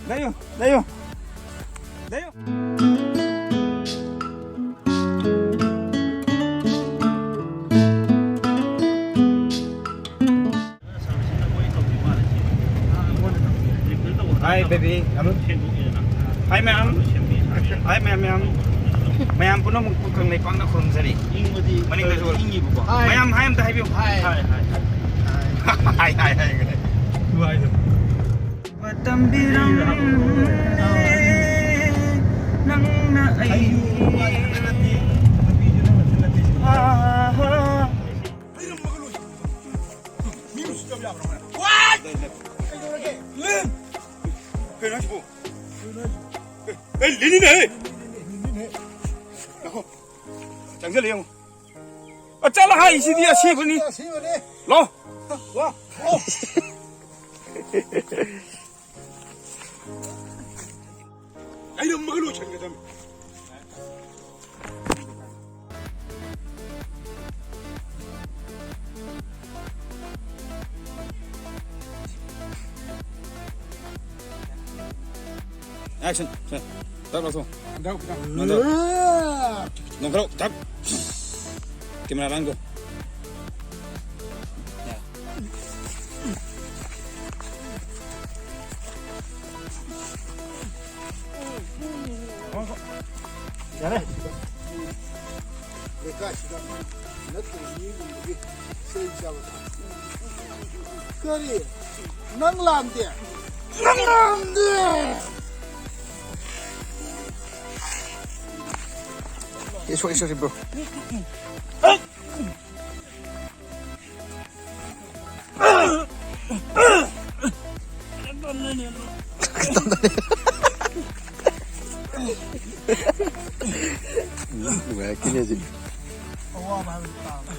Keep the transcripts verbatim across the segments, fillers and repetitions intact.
ꯂꯩꯌꯨ, ꯂꯩꯌꯨ, ꯂꯩꯌꯨ꯫ Hi, baby. Hi, ma'am. Hi, ma'am, ma'am. ꯃꯌꯥꯝ ꯄꯨꯝꯅꯃꯛꯄꯨ ꯀꯪꯂꯩꯄꯥꯛꯅ ꯈꯨꯔꯨꯝꯖꯔꯤ꯫ ꯃꯅꯤꯡꯗꯁꯨ꯫ Hi. ꯃꯌꯥꯝ hi ꯑꯝꯇ ꯍꯥꯏꯕꯤꯌꯨ꯫ Hi. Hi, hi, hi. Hi, hi, hi. ꯇꯝꯕꯤꯔꯝꯂꯦ ꯅꯪꯅ ꯑꯩꯒꯤ꯫ ꯀꯩꯅꯣ ꯍꯥꯏꯁꯤꯕꯣ? ꯑꯦ, ꯑꯦ, ꯂꯤꯟꯅꯤꯅꯦ, ꯍꯦ! ꯉꯥꯏꯈꯣ꯫ ꯆꯪꯁꯤꯜꯂ ꯌꯦꯡꯉꯨ꯫ ꯑ, ꯆꯠꯂ ꯍꯥꯏꯁꯤꯗꯤ ꯑꯁꯦꯡꯕꯅꯤ꯫ ꯑꯁꯦꯡꯕꯅꯦ꯫ ꯂꯥꯎ꯫ ꯂꯥꯎ꯫ ꯂꯥꯎ꯫ ꯂꯩꯔꯝꯃꯒ ꯂꯣꯏꯁꯟꯒꯗꯝꯅꯤ꯫ Action. ꯁꯦ, ꯇꯞ ꯂꯧꯊꯣꯛ꯫ ꯅꯣꯟꯊꯧ꯫ ꯅꯣꯟꯊꯧ꯫ ꯇꯞ꯫ Camera ꯂꯥꯡꯗꯣ꯫ ꯌꯥ꯫ ꯌꯥꯔꯦ꯫ ꯂꯩꯀꯥꯏꯁꯤꯗ ꯅꯠꯇ꯭ꯔ ꯃꯤꯒꯨꯝꯕꯒꯤ ꯆꯩ ꯆꯥꯕ ꯊꯥ꯫ ꯀꯔꯤ? ꯅꯪ ꯂꯥꯟꯗꯦ? ꯅꯪ ꯂꯥꯟꯗꯦ? ꯑꯦ, sorry, sorry, bro. ꯅꯨꯡꯉꯥꯏꯔꯛꯈꯤꯅꯦ ꯍꯧꯖꯤꯛ꯫ ꯑꯋꯥꯕ ꯍꯥꯏꯕꯗꯨ ꯇꯥꯕ꯫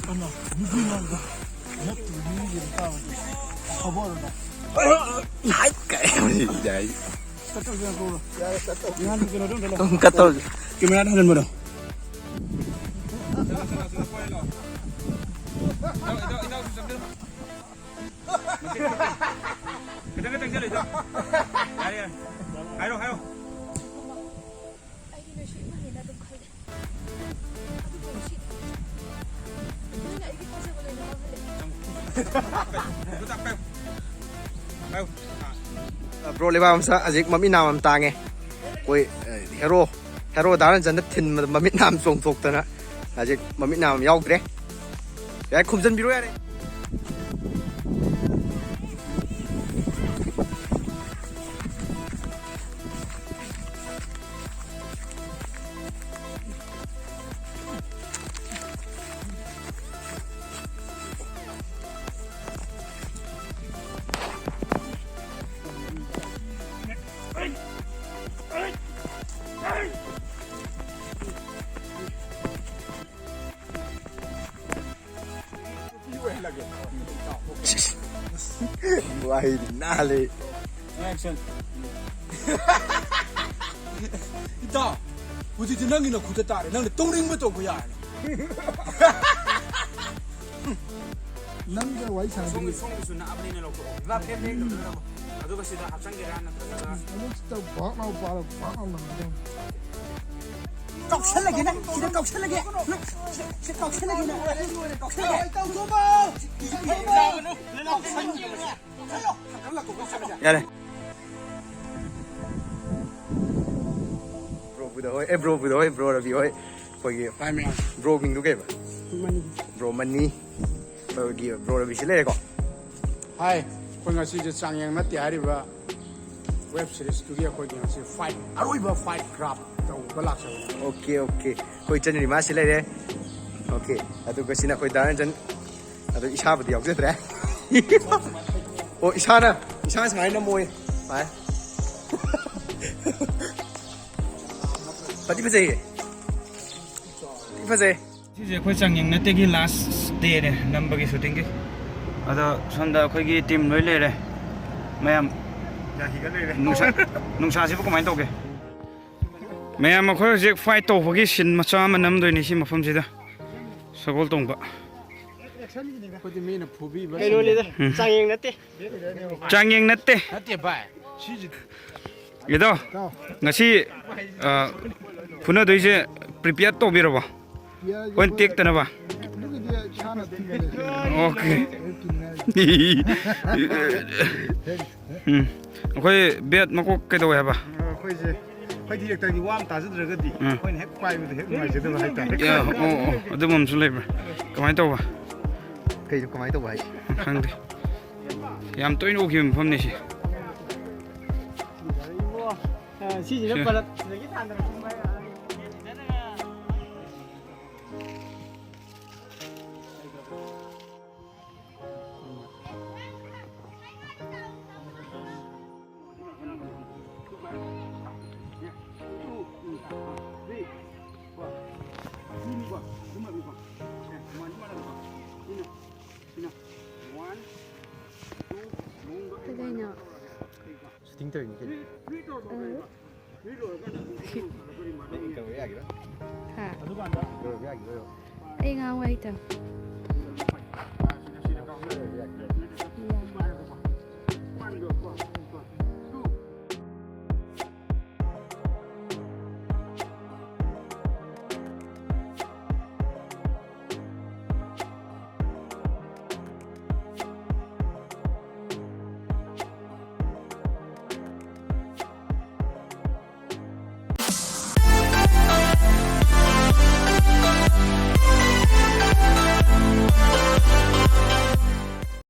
ꯀꯩꯅꯣ, ꯅꯨꯄꯤ ꯂꯣꯟꯗ ꯅꯠꯇ꯭ꯔ ꯃꯤꯒꯤ ꯇꯥꯕꯗꯤ ꯑꯐꯕ ꯑꯣꯏꯔꯣꯏ꯫ ꯍꯥꯏ ꯀꯥꯏ ꯌꯥꯏ꯫ ꯆꯠꯇꯧꯁꯦ ꯀꯧꯔꯣ꯫ ꯉꯍꯥꯟ ꯀꯩꯅꯣꯗꯣ ꯑꯝꯇ ꯂꯥꯎ꯫ ꯀꯠꯇꯧꯁꯦ꯫ ꯀꯦꯃꯦꯔꯥꯗ ꯍꯟꯖꯟꯕꯗꯣ꯫ ꯈꯤꯇꯪ ꯈꯤꯇꯪ ꯆꯠꯂꯣ ꯏꯇꯥꯎ꯫ ꯌꯥꯔꯦ ꯌꯥꯔꯦ꯫ ꯍꯥꯏꯔꯣ ꯍꯥꯏꯔꯣ꯫ ꯑꯩꯗꯤ ꯅꯣꯏꯁꯨ ꯏꯃꯨꯡꯅꯤꯅ ꯑꯗꯨꯝ ꯈꯜꯂꯦ꯫ ꯑꯗꯨꯕꯨ ꯉꯁꯤꯗꯤ ꯅꯣꯏꯅ ꯑꯩꯒꯤ ꯊꯥꯖꯕ ꯂꯣꯏꯅ ꯃꯥꯡꯍꯜꯂꯦ꯫ ꯈꯨꯠꯇ ꯄꯥꯏꯌꯨ꯫ ꯄꯥꯏꯌꯨ꯫ ꯑꯥ꯫ Bro, ꯂꯩꯕꯥꯛ ꯃꯆꯥ ꯍꯧꯖꯤꯛ ꯃꯃꯤꯠ ꯅꯥꯝ ꯑꯃ ꯇꯥꯡꯉꯦ꯫ ꯑꯩꯈꯣꯏ ꯍꯦꯔꯣ ꯍꯦꯔꯣ ꯗꯥ ꯔꯟꯖꯟꯗ ꯊꯤꯟꯕꯗ ꯃꯃꯤꯠ ꯅꯥꯝ ꯆꯣꯡꯊꯣꯛꯇꯅ ꯍꯧꯖꯤꯛ ꯃꯃꯤꯠ ꯅꯥꯝ ꯌꯥꯎꯗ꯭ꯔꯦ꯫ ꯌꯥꯔꯦ, ꯈꯨꯝꯖꯤꯟꯕꯤꯔꯣ ꯌꯥꯔꯦ꯫ ꯋꯥꯍꯩꯗꯤ ꯅꯥꯜꯂꯤ꯫ Action. ꯏꯇꯥꯎ, ꯍꯧꯖꯤꯛꯇꯤ ꯅꯪꯒꯤ ꯅꯈꯨꯠꯇ ꯇꯥꯔꯦ꯫ ꯅꯪꯅ ꯇꯧꯅꯤꯡꯕ ꯇꯧꯕ ꯌꯥꯔꯅꯤ꯫ ꯅꯪꯒ ꯋꯥꯔꯤ ꯁꯣꯝꯒꯤ ꯁꯥꯟꯅꯕꯗꯤ ꯁꯣꯝꯒꯤꯁꯨ ꯅꯛꯑꯕꯅꯤꯅ ꯂꯧꯊꯣꯛꯑꯣ꯫ ꯏꯕꯥ ꯐꯦ ꯐꯦ ꯇꯧꯗꯅꯕ꯫ ꯑꯗꯨꯒ ꯁꯤꯗ ꯍꯥꯞꯆꯟꯒꯦꯔꯥ ꯅꯠꯇ꯭ꯔꯒ ꯃꯕꯨꯛꯁꯤꯗ ꯕꯥꯛ ꯂꯥꯎ ꯄꯥꯜꯂ ꯕꯥꯛ ꯂꯥꯎ ꯂꯪꯒꯗꯕꯅꯤ꯫ ꯀꯥꯎꯁꯜꯂꯒꯦ ꯅꯪ ꯁꯤꯗ ꯀꯥꯎꯁꯜꯂꯒꯦ ꯅꯪ ꯁꯤ- ꯁꯤ ꯀꯥꯎꯁꯜꯂꯒꯦ ꯅꯪ ꯀꯥꯎꯁꯜꯂꯒꯦ꯫ ꯌꯥꯔꯦ꯫ Bro ꯕꯨꯙ ꯍꯣꯏ, ꯑꯦ, bro ꯕꯨꯙ ꯍꯣꯏ, bro ꯔꯕꯤ ꯍꯣꯏ, ꯑꯩꯈꯣꯏꯒꯤ bro ꯃꯤꯡꯗꯨ ꯀꯩꯕ? Bro ꯃꯅꯤ꯫ ꯑꯩꯈꯣꯏꯒꯤ bro ꯔꯕꯤꯁꯤ ꯂꯩꯔꯦꯀꯣ꯫ ꯍꯥꯏ, ꯑꯩꯈꯣꯏ ꯉꯁꯤꯁꯦ ꯆꯥꯡꯌꯦꯡ ꯅꯠꯇꯦ ꯍꯥꯏꯔꯤꯕ ꯋꯦꯕ ꯁꯤꯔꯤꯁꯇꯨꯒꯤ ꯑꯩꯈꯣꯏꯒꯤ ꯉꯁꯤ ꯐꯥꯏꯠ, ꯑꯔꯣꯏꯕ ꯐꯥꯏꯠ ꯀ꯭ꯔꯥꯐ ꯇꯧꯕ ꯂꯥꯛꯆꯕꯅꯤ꯫ Okay, okay, ꯑꯩꯈꯣꯏ ꯏꯆꯟ ꯔꯤꯃꯥꯁꯤ ꯂꯩꯔꯦ꯫ Okay, ꯑꯗꯨꯒ ꯁꯤꯅ ꯑꯩꯈꯣꯏ ꯗꯥ ꯔꯟꯖꯟ꯫ ꯑꯗꯣ ꯏꯁꯥꯕꯨꯗꯤ ꯌꯥꯎꯖꯗ꯭ꯔꯦ꯫ ꯑꯣ, ꯏꯁꯥꯅ ꯏꯁꯥꯅ ꯁꯨꯃꯥꯏꯅ ꯅꯝꯃꯣꯏ꯫ ꯚꯥꯏ꯫ ꯐꯗꯤ ꯐꯖꯩꯌꯦ꯫ ꯐꯖꯩ꯫ ꯁꯤꯁꯦ ꯑꯩꯈꯣꯏ ꯆꯥꯡꯌꯦꯡ ꯅꯠꯇꯦꯒꯤ ꯂꯥꯁ ꯗꯦꯅꯦ ꯅꯝꯕꯒꯤ ꯁꯨꯇꯤꯡꯒꯤ꯫ ꯑꯗꯣ ꯁꯣꯝꯗ ꯑꯩꯈꯣꯏꯒꯤ ꯇꯤꯝ ꯂꯣꯏ ꯂꯩꯔꯦ ꯃꯌꯥꯝ꯫ ꯅꯨꯡꯁꯥ, ꯅꯨꯡꯁꯥꯁꯤꯕꯨ ꯀꯃꯥꯏꯅ ꯇꯧꯒꯦ? ꯃꯌꯥꯝ ꯑꯩꯈꯣꯏ ꯍꯧꯖꯤꯛ ꯐꯥꯏꯠ ꯇꯧꯕꯒꯤ ꯁꯤꯟ ꯃꯆꯥ ꯑꯃ ꯅꯝꯗꯣꯏꯅꯤ ꯁꯤ ꯃꯐꯝꯁꯤꯗ꯫ ꯁꯒꯣꯜ ꯇꯣꯡꯕ꯫ ꯑꯩꯈꯣꯏꯗꯤ ꯃꯤꯅ ꯐꯨꯕꯤꯕ ꯀꯩꯅꯣꯅꯤꯗ, ꯎꯝ꯫ ꯆꯥꯡꯌꯦꯡ ꯅꯠꯇꯦ꯫ ꯆꯥꯡꯌꯦꯡ ꯅꯠꯇꯦ꯫ ꯅꯠꯇꯦ ꯚꯥꯏ, ꯁꯤꯁꯤ ꯏꯇꯥꯎ, ꯉꯁꯤ, ꯑ, ꯐꯨꯅꯗꯣꯏꯁꯦ ꯄ꯭ꯔꯤꯄꯤꯌꯔ ꯇꯧꯕꯤꯔꯕꯣ? ꯄꯤꯌꯔꯁꯦ ꯑꯩꯈꯣꯏꯅ ꯑꯩꯈꯣꯏ ꯇꯦꯛꯇꯅꯕ? ꯑꯗꯨꯒꯤꯗꯤ ꯏꯁꯥꯅ ꯊꯤꯡꯒꯅꯤ꯫ ꯑꯣꯀꯦ꯫ ꯑꯩ ꯊꯤꯡꯒꯅꯤ ꯍꯥꯏꯁꯦ꯫ ꯎꯝ꯫ ꯑꯩꯈꯣꯏ ꯕꯦꯠ ꯃꯀꯣꯛ ꯀꯩꯗꯧꯋꯦ ꯍꯥꯏꯕ? ꯑꯩꯈꯣꯏꯁꯦ, ꯑꯩꯈꯣꯏ ꯗꯤꯔꯦꯛꯇꯔꯒꯤ ꯋꯥ ꯑꯃ ꯇꯥꯖꯗ꯭ꯔꯒꯗꯤ ꯎꯝ꯫ ꯑꯩꯈꯣꯏꯅ ꯍꯦꯛ ꯄꯥꯏꯕꯗ ꯍꯦꯛ ꯅꯨꯡꯉꯥꯏꯖꯗꯕ ꯍꯥꯏꯇꯥꯔꯦ꯫ ꯌꯥ, ꯑꯣ, ꯑꯣ, ꯑꯗꯨꯝꯕ ꯑꯃꯁꯨ ꯂꯩꯕ꯭ꯔꯥ? ꯀꯃꯥꯏꯅ ꯇꯧꯕ? ꯀꯩꯅꯣ ꯀꯃꯥꯏꯅ ꯇꯧꯕ ꯍꯥꯏꯁꯦ? ꯈꯪꯗꯦ꯫ ꯌꯥꯝ ꯇꯣꯏꯅ ꯎꯈꯤꯕ ꯃꯐꯝꯅꯤ ꯁꯤ꯫ ꯁꯤꯁꯤꯅ ꯁꯤ꯫ ꯄꯂꯛ ꯁꯤꯗꯒꯤ ꯊꯥꯡꯗꯔꯛꯄ꯫ ꯀꯗꯥꯏꯅꯣ? ꯁꯨꯇꯤꯡ ꯇꯧꯔꯤꯅꯤ ꯀꯩꯅꯣ꯫ ꯑ? ꯅꯪ ꯇꯧꯕ ꯌꯥꯒꯤꯔꯣꯏ? ꯍꯥ? ꯇꯧꯕ ꯌꯥꯒꯤꯔꯣꯏꯕ? ꯑꯩ ꯉꯥꯡꯕ ꯍꯩꯇꯕ꯫ ꯇꯧꯕ ꯌꯥꯒꯤꯔꯣꯏꯕ?